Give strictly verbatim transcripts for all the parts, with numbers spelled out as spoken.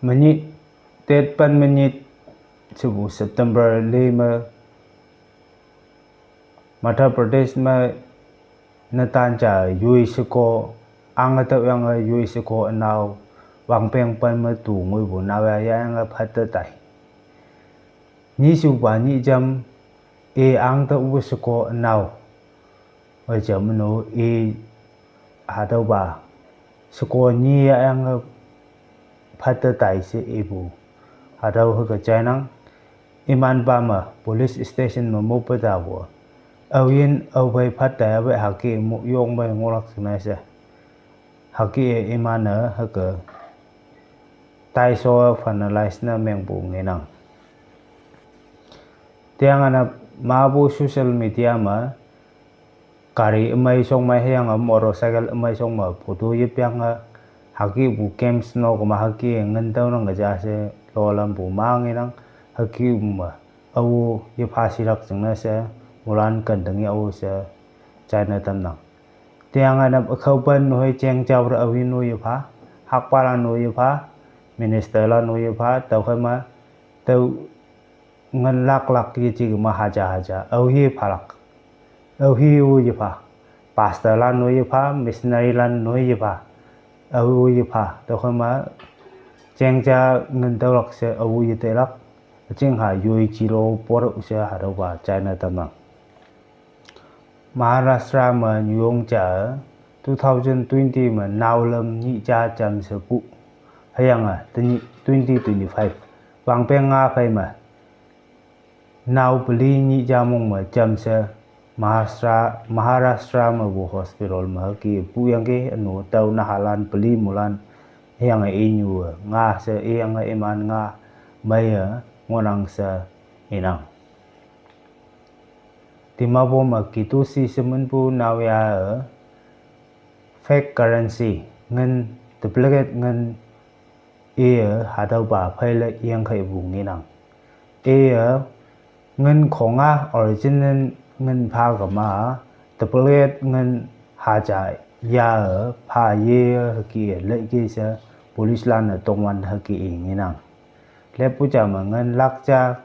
Menyih, date pen menyih, shepu September li me, Madhya Pradesh me, netan ja yoi sheko, ang tüoyange yoi sheko ünao, wangpeng pen me tu ngoipu naoya yayange phatte tai. Nyishupa nyih jam, i ang tüopu sheko ünao, oi jam no i hatüopa sheko nyi yayange phatte tai she ipu. Hatüo hüke jainang, imanpa me police station me moppe tapu. Aoyin aophei phatte ape hüke mo yongmei ngohlak jingne she. Hüke iman-e hüke taisho finalize ne mengpu ngenang. Tiange na mapu social media me, gari ümei shong me hüyange motorcycle ümei shong me photo yepange, hükepu games no kema hüke ngin tüonang ke ja she lolampu ma ngenang, hüke me, ao yepha shilak jingne she, moilan ken tengye ao she, jaine tamnang. Tiange na ükhaopen noi jeng jao te aohi noi yepha, hakpalan noi yepha, ministerlan noi yepha, tüokhei me, tüo ngin lak lak yeji kema haja haja, aohi phalak. Aohi-o yepha, pastorlan noi yepha, missionarylan noi yepha, ao yepha, tüokhei me, jeng ja ngin tüolak she ao yetelak, üjingha yoi jilo poro she hatüopa jaine tamnang. Maharashtra me nyuyong ja, two thousand twenty me naolam nyih ja jamshepu, hüyange tenyih twenty twenty-five, wangpeng nga phei me, nao peli nyih ja mong me jamshe, Maharashtra, Maharashtra mepu hospital me hüke puyangki ünu tüo nahalan peli moilan, hüyange inyu-e nga she iyange iman nga meiye ngohnang she inang. Dimapur me kitosi sheminpu naoya-e fake currency, ngin, duplicate ngin, iye hatüopa pheile yengkheipu ngenang. Iye ngin khonga original ngin pha kema, duplicate ngin haja ya-e pha ye hüke leike she policelan-e tongwan hüke i ngenang. Leppu ja me ngin lak ja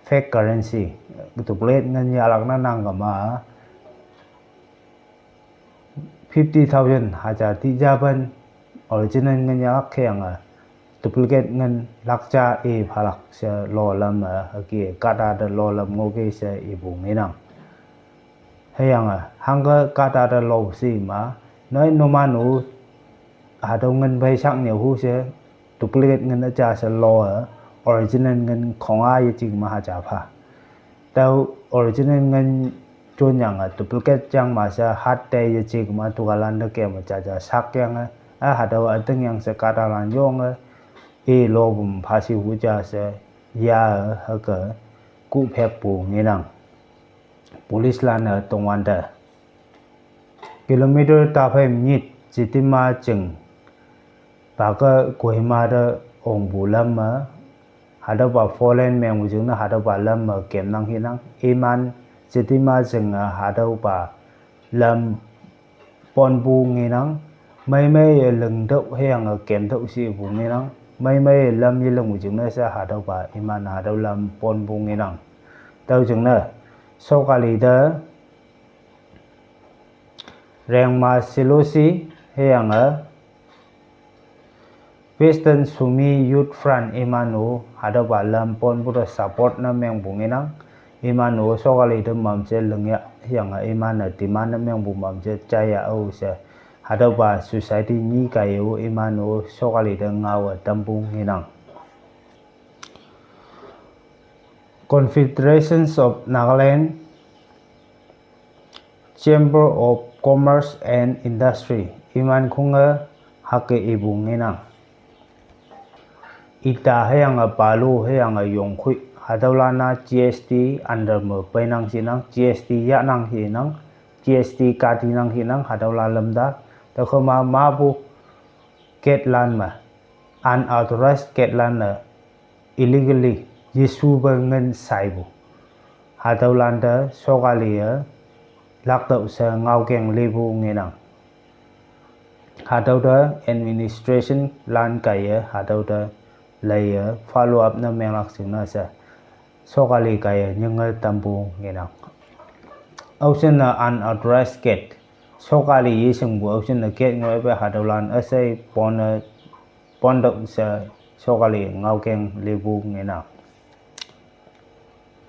fake currency, duplicate ngin yahlak ne nang kema, fifty thousand haja ti japen original ngin yahlak hüyange duplicate ngin lak ja i phalak she lolam-e hüke kahta te lolam ngohke she ipu ngenang. Hüyange hangke kahta te lo shi ma, noi numan-o hatüo ngin phei shak nyüohu she duplicate ngin üja she lo-e, original ngin khonga yeji kema haja pha. Tüo original ngin jonyange duplicate jang ma she hat te yeji kema dukanlan te kem jaja shakyange, a hatüo ütingyang she kahtalan yonge, i lopum pha shihu ja she, ya-e hüke kuphekpu ngenang. Policelan-e tongwante kilometer taphei nyit Chetima jing, pake Kohima te ongpu lam me, hatüopa four lane mengpu jingne hatüopa lam me kemnang hinang, iman Chetima jinge hatüopa lam ponpu ngenang, meimeiye lingtüoh hüyange kemtüoh shepu ngenang, meimeiye lam yelingpu jingne she hatüopa iman hatüo lam ponpu ngenang. Tüo jingne, sokali te Rengma Silosi hüyange Western Sumi Youth Front iman-o hatüopa lam ponpu te support ne mengpu ngenang, iman-o sokali te mamshe lingya hüyange iman-e demand ne mengpu mamshe jaiya ao she, hatüopa society nyi kaiye-o iman-o sokali te ngaowe tampu ngenang. Confederations of Nagaland, Chamber of Commerce and Industry, iman khunge hüke ipu ngenang. Ita hüyange balu hüyange yongkhoi, hatüolan-a G S T under me peinang shinang, G S T yahnang hinang, G S T katinang hinang, hatüolan lam ta, tüokhema mapu gatelan me, unauthorized gatelan-e illegally yesupe ngin shaipu, hatüolan te sokali-e laktüoh she ngaokeng lepu ngenang. Hatüo te administration lan kaiye hatüo te lei follow up ne menglak jingne she sokali kaiye nyinge tampu ngenang. Aoshinne unauthorized gate, sokali yeshingpu aoshinne gate ngoipe hatüolan üshei pone, pontok she sokali ngaokeng lipu ngenang.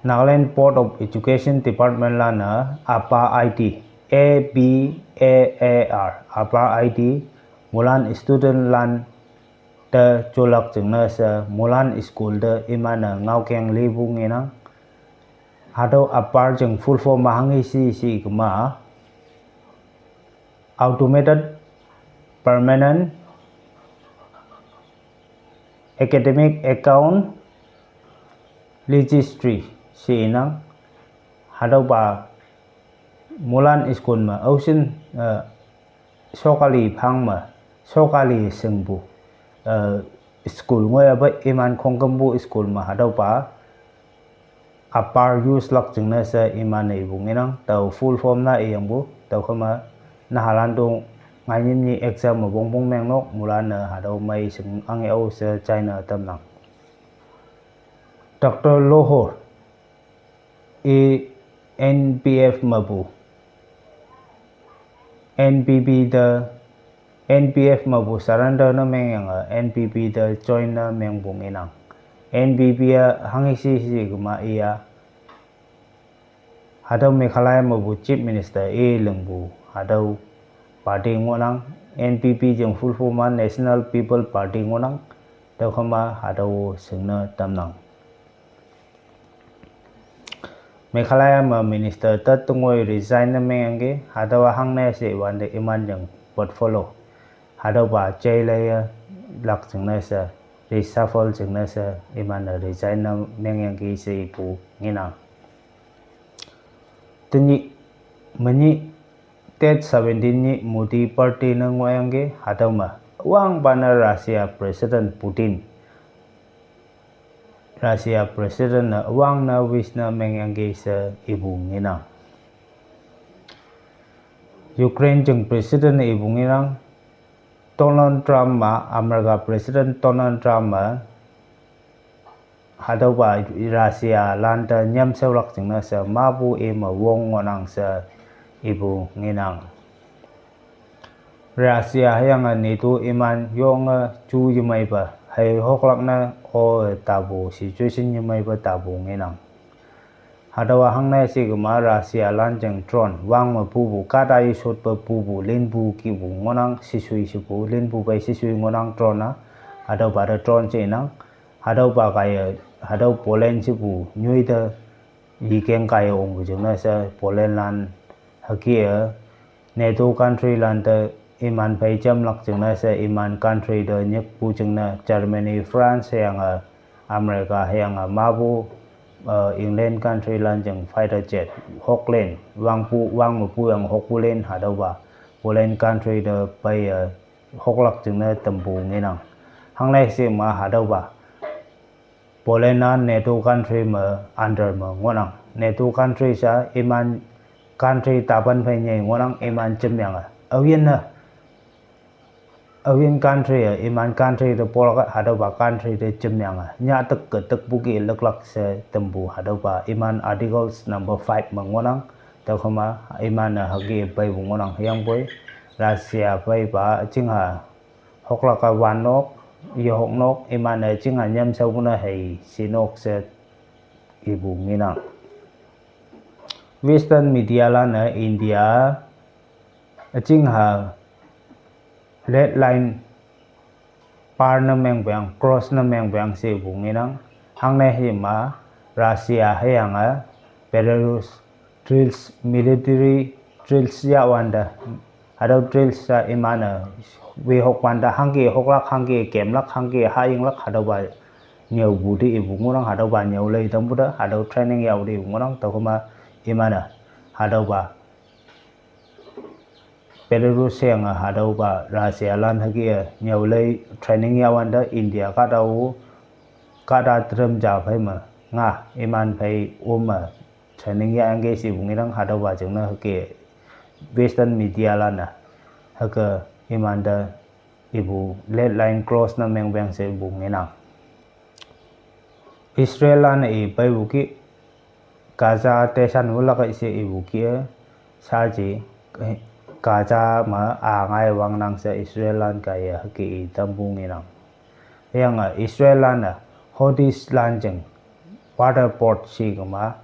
Nagaland Board of Education Department lan-e ABAAR I D, A B A A R, ABAAR I D, moilan student lan te jolak jingne she moilan school te iman-e ngaokeng lipu ngenang. Hatüo ABAAR jing full form-a hanghe she she kema, Automated Permanent Academic Account Registry she inang. Hatüopa moilan school me aoshin, eh, sokali phang me, sokali shingpu, eh, school ngoiyape iman khongkümpu school me hatüopa ABAAR use lak jingne she iman-e ipu ngenang, tao full form na iyangpu, tüokema nahalan to ngainimni exam me wongpong mengnok, moilan-e hatüo mei shing ange ao she china tamnang. Doctor Lohor, i N P F mepu, N P P te, N P F mepu surrender ne mengyange, N P P te join ne mengpu ngenang. N P P-a hanghe she she kema iya, hatüo Meghalaya mepu Chief Minister i lingpu, hatüo party ngohnang, N P P jing full form-a National People Party ngohnang, tüokema hatüo shingne tamnang. Meghalaya me minister te tengoi resign ne mengyangki, hatüowa hangne she wante iman jing portfolio, hatüopa jaileiye lak jingne she, reshuffle jingne she, iman-e resign ne mengyangki she ipu ngenang. Tenyih, menyih, date seventeen nyih Modi party ne ngohyangki, hatüo me wangpa ne Russia President Putin, Russia President ne wang ne wish ne mengyangki she ipu ngenang. Ukraine jing President ne ipu ngenang, Donald Trump me, America President Donald Trump me, hatüopa Russia lante nyamshaolak jingne she mapu ime wong ngohnang she ipu ngenang. Russia hüyange NATO iman yonge ju yemeipe, hei hoklak ne o tapu situation yemeipe tapu ngenang. Hatüowa hangne she kema Russia lan jing drone, wang me pupu, kahta yeshotpe pupu, linpu kihpu ngohnang, shisui shepu, linpu pei shisui ngohnang drone-a, hatüopa te drone she nang, hatüopa kaiye, hatüo Poland shepu, nyoi te, yikeng kaiye ongpu jingne she Poland lan, hüke-e, NATO country lan te iman phei jamlak jingne she iman country te nyikpu jingne Germany, France hüyange America hüyange mapu, uh, England country lan jing fighter jet hoklen, wangpu, wang mepu yang hokpulen hatüopa Poland country te peiye hoklak jingne tampu ngenang. Hangne she ma hatüopa Poland-a NATO country me under me ngohnang. NATO country sha iman country tapan phei nyei ngohnang iman jemyange. Aoyinne, aoyin country-e iman country te polak hatüopa country te jemyange, nyah tükke tükpu ki lüklak she tampu hatüopa iman articles number five me ngohnang. Tüokema iman-e hüke peipu ngohnang hüyangpoi Russia pheipa chingha hoklak-a wannok, yehoknok, iman-e chingha nyamshaopu ne hei shinok she ipu ngenang. Western media lan-e India üchingha red line par ne mengpeang, cross ne mengpeang she ipu ngenang. Hangne hima Russia hüyange Belarus drills, military drills yahwante, hatüo drills-a iman-e wehok wante hangke hoklak, hangke kemlak, hangke hayinglak hatüopa nyüopu te ipu ngohnang, hatüopa nyüo lei tampu te hatüo training yahpu te ipu ngohnang. Tüokema iman-e hatüopa Belarus hüyange hatüopa Russia lan hüke-e nyüo lei training yahwante India kahta-o, kahta terem ja phei me nga iman phei ome training yahyangki she ipu ngenang. Hatüopa jingne hüke Western media lan-e hüke imante ipu red line cross ne mengpeang she ipu ngenang. Israellan-e i peipu kih, Gaza tehsan wulak-e she ipu kih-e, shaji, Gaza me angai wangnang she Israellan kaiye hüke i tampu ngenang. Hüyange Israellan-e Houthis lan jing water port she kema,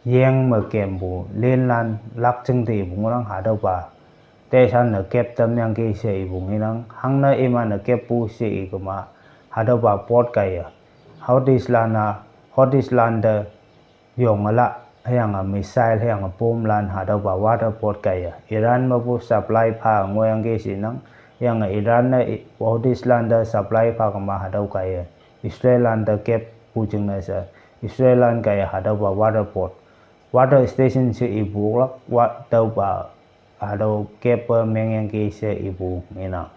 yeng me kempu linlan lak jing te ipu ngohnang hatüopa tehsan-e kep tamyangki she ipu ngenang, hangne iman-e keppu she ikema, hatüopa port kaiye Houthis lan-a, Houthis lan te yonge la, hüyange missile hüyange bomb lan hatüopa water port kaiye Iran mepu supply pha ngohyangki shenang, hüyange Iran-e Houthis lan te supply pha kema hatüo kaiye Israellan te keppu jingne she, Israellan kaiye hatüopa water port, water station she ipu oklak, wa tüopa hatüo keppe mengyangki she ipu ngenang.